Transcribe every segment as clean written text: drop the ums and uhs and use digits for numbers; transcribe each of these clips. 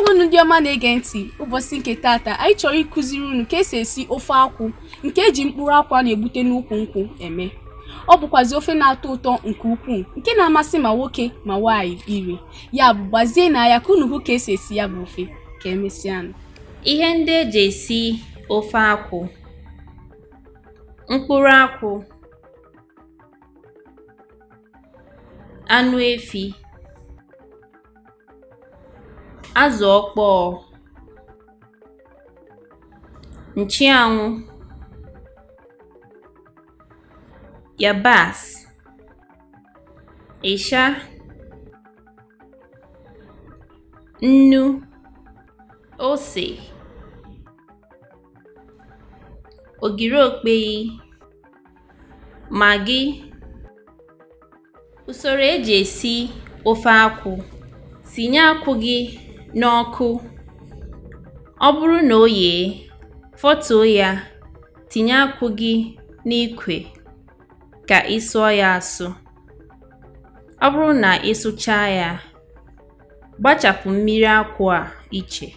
Ndewonu ndị ọma na-ege ntị. Ụbọchị nke taata, anyị chọrọ ịkụziri unu ka esi esi ofe akwụ nke eji mkpụrụ akwụ a na-egbute n'ukwu nkwụ eme. Ọ bụkwazi ofe na-atọ ụtọ nke ukwuu nke na-amasị ma nwoke ma nwaanyị iri. Ya bụ, gbazie na ya ka unu hụ ka esi esi ya bụ ofe. Ka emesịanụ. Ihe ndị eji esi ofe akwụ: mkpụrụ akwụ, anụ efi, azụ ọkpọọ, nchụanwụ, yabasị, ịsha, nnu, ose, ogiri okpeyi, Maggi. Usoro eji esi ofe akwụ: sinye akwụ gị n'ọkụ, ọ bụrụ na o yee, fọtuo ya, tinye akwụ gị n'ikwe ka ị sụọ ya asụ. Ọ bụrụ na ị sụchaa ya, gbachapụ mmiri akwụ a iche.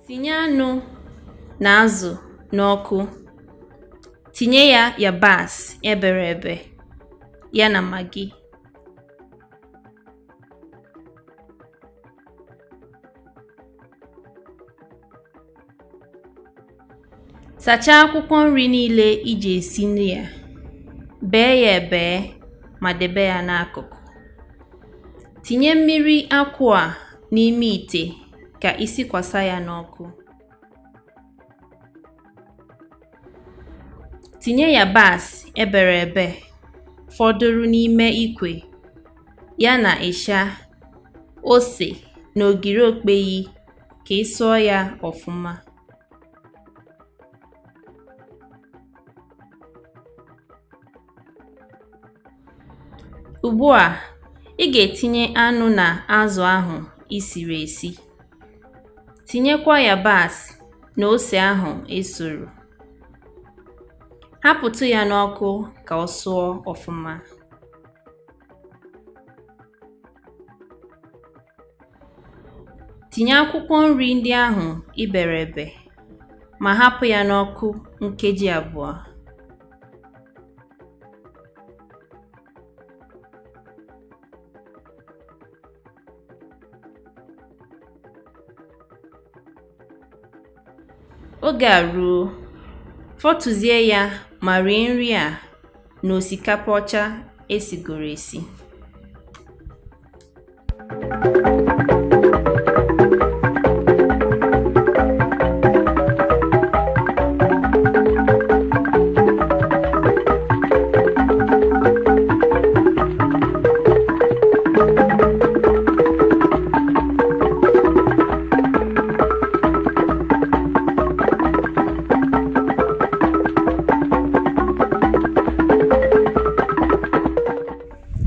Sinye anụ na azụ n'ọkụ, tinye ya yabasị ebere ebe ya na Maggi. Sachaa akwụkwọ nri niile iji esi nri a, bee ya ebee ma debe ya n'akụkụ. Tinye mmiri akwụ a n'ime ite ka i sikwasa ya n'ọkụ. Tinye yabasị ebere ebe fọdụrụ n'ime ikwe ya na ịsha, ose na ogiri okpeyi ka ị sụọ ya ọfụma. Ugbu a, ị ga-etinye anụ na azụ ahụ i siri esi. Tinyekwa yabasị na ose ahụ ị sụrụ. Hapụtụ ya n'ọkụ ka ọ sụọ ọfụma. Tinye akwụkwọ nri ndị ahụ i bere ebe ma hapụ ya n'ọkụ nkeji 2. Oge a ruo, fọtụzie ya ma rie nri a na osikapa ọcha esigoro esi.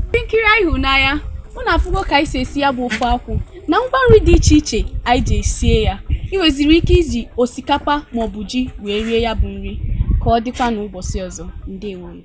Ndị nkiri anyị hụrụ n'anya, unu afụgo ka anyị si esi ya bụ ofe akwụ na ngwa nri dị iche iche anyị ji esie ya. Ị nweziri ike iji osikapa maọbụ ji wee rie ya bụ nri. Ka ọ dịkwa n'ụbọchị ọzọ. Ndewonu.